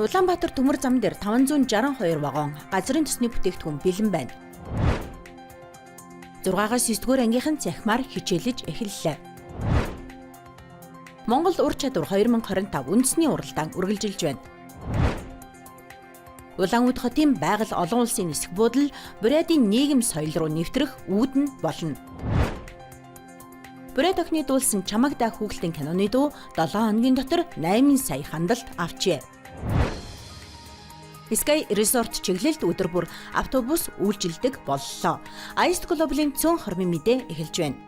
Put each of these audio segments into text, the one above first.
Улаанбаатар төмөр зам дээр 562 вагон газрын төсний бүтээгдэхүүн бэлэн байна. 6-аас 9-р ангийнхан цахимаар хичээлж эхэллээ. Монгол ур чадвар 2025 үндэсний уралдаан үргэлжилж байна. Улаанүд хотын байгаль олон улсын нисэх буудал Бурятын нийгэм соёл руу нэвтрэх үүдэн болно. Бурят охины дуулсан Чамагда хүүхэлтийн киноны дуу 7 хоногийн дотор 8 сая хандалт авчээ. Sky Resort чиглэлд өдөр бүр автобус үйлчилдэг боллоо. Ice Global-ын цөөн хормын мэдээ эхэлж байна.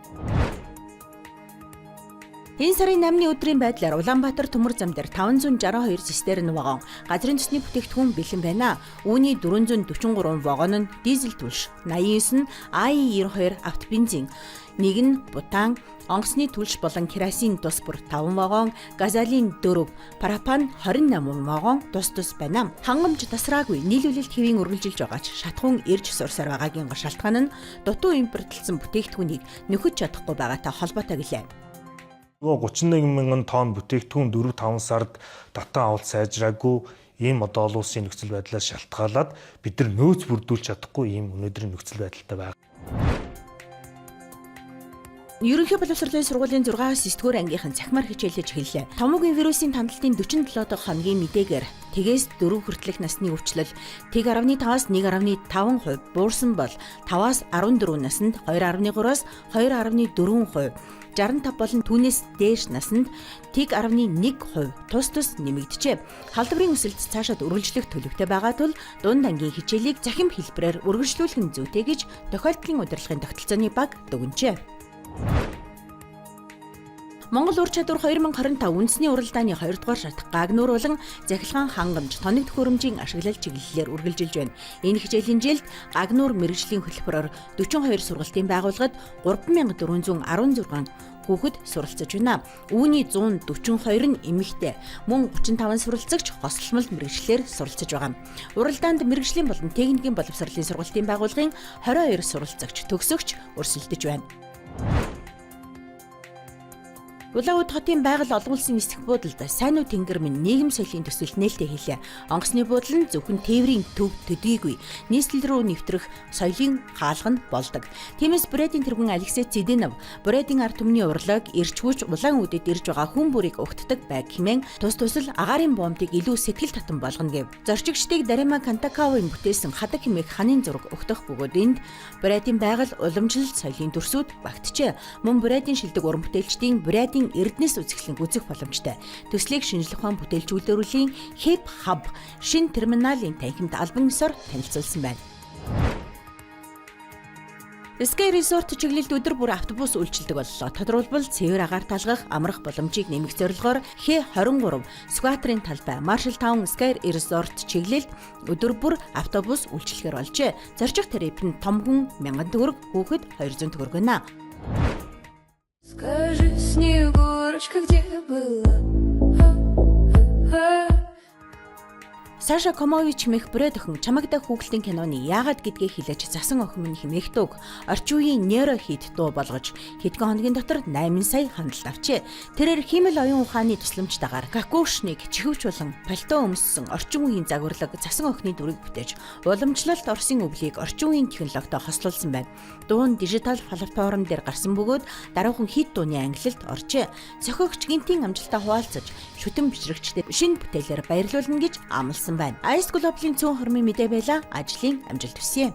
Энэ сарын 8-ны өдрийн байдлаар Улаанбаатар төмөр зам дээр 562 цистерн вагон газрын төсний бүтээгдэхүүн бэлэн байна. Үүний 443 вагон нь дизель түлш, 89 нь АИ-92 автобензин, нэг нь бутан, онгоцны түлш болон керосин тус бүр 5 вагон, газолин 4, пропан 28 вагон тус тус байна. Хангамж тасраагүй нийлүүлэлт хэвийн үргэлжилж байгаа ч шатхуун ирж сурсаар байгаагийн гол шалтгаан нь дутуу импортлсон бүтээгдэхүүнийг нөхөж чадахгүй байгаатай холбоотой гэлээ. Нөгөө 31 мянган тонн бүтээгдэхүүн 4-5 сард татан авалт сайжраагүй ийм одоо олон улсын нөхцөл байдлаас шалтгаалаад бид нар нөөц бүрдүүлж чадахгүй ийм өнөөдрийн нөхцөл байдалтай байна. Ерөнхий боловсролын сургуулийн 6-аас 9-р ангийнхан цахимаар хичээлж эхэллээ. Томоогийн вирусын тандалтын 47 дахь хоногийн мэдээгээр тэгээс 4 хүртэлх насны өвчлөл 1.5-аас 1.5% буурсан бол 5-аас 14 наснд 2.3-аас 2.4%, 65 болон түүнээс дээш наснд 1.1% тус тус нэмэгджээ. Халдварын өсөлт цаашаад үргэлжлэх төлөвтэй байгаа тул дунд ангийн хичээлийг цахим хэлбэрээр үргэлжлүүлэх нь зүйтэй гэж тохиолдлын удирдлагын тогтолцооны баг дүгнжээ. Монгол ур чадвар 2025 үндэсний уралдааны 2 дугаар шат гагнууруулан захилгаан хангамж тоног төхөөрөмжийн ашиглал чиглэлээр үргэлжилж байна. Энэ хичээлийн жилд гагнуур мэргэжлийн хөтөлбөрөөр 42 сургалтын байгууллагад 3416 хүүхэд суралцж байна. Үүний 142 нь эмэгтэй, мөн 35 суралцагч хослолмол мэргэжлээр суралцж байгаа. Уралдаанд мэргэжлийн болон техникийн боловсролын сургалтын байгууллагын 22 суралцагч төгсөгч өрсөлдөж байна. Улаанүд хотын байгаль олон улсын нисэх буудалд сайн уу тэнгэр минь нийгэм соёлын төсөл нээлттэй хийлээ. Онгоцны буудал нь зөвхөн тээврийн төв төдийгүй нийслэл рүү нэвтрэх соёлын хаалга нь болдог. Тиймээс Бурятын тэргүүн Алексей Цэдэнов Бурятын ард түмний урлаг, эрч хүч Улаан-Үдэд ирж байгаа хүн бүрийг угтдаг байг хэмээн тус тусал агаарын бомбыг илүү сэтгэл татан болгоно гэв. Зорчигчдыг Дарима Кантакавын бүтээсэн хадаг хэмээх ханын зураг угтах бөгөөд энд Бурятын байгаль уламжлалт соёлын дүрсүүд багтжээ. Мөн Бурятын шилдэг уран бүтээлчдийн Бурятын Эрдэнэс үзэсгэлэнг үзэх боломжтой. Төслийг шинжлэх ухаан бүтээлч үйлдвэрлэлийн Хип Хаб шинэ терминалын танхимд албан ёсоор танилцуулсан байна. Sky Resort чиглэлд өдөр бүр автобус үйлчилдэг боллоо. Тодорхойлбол цэвэр агаар талгах, амрах боломжийг нэмэх зорилгоор Х23 Сүхбаатарын талбай Marshall Town Sky Resort чиглэлд өдөр бүр автобус үйлчлэхээр болжээ. Зорчих тариф нь том хүн 1000 төгрөг, хүүхэд 200 төгрөг байна. Скажи, Снегурочка, где была? А-а-а. Саша Комович хэмээх бурят охин Чамагда хүүхэлтийн киноны яагаад гэдгээ хэлээч засан охин минь хэмээх дууг орчин үеийн нейро хит дуу болгож хэдхэн хоногийн дотор 8 сая хандалт авчээ. Тэрээр хиймэл оюун ухааны тусламжтайгаар кокошник чихэвч болон пальто өмссөн орчин үеийн загварлаг засан охины дүрийг бүтээж уламжлалт Оросын өвлийг орчин үеийн технологитой хослуулсан байна. Дуу нь дижитал платформ дээр гарсан бөгөөд даруухан хит дууны ангилалд оржээ. Зохиогч гэнэтийн амжилтаа хуваалцаж шүтэн бишрэгчдэд шинэ бүтээлээр баярлуулна гэж амласан байна. Ice Global-ын цөөн хормын мэдээ байла. Ажлын амжилт хүсье.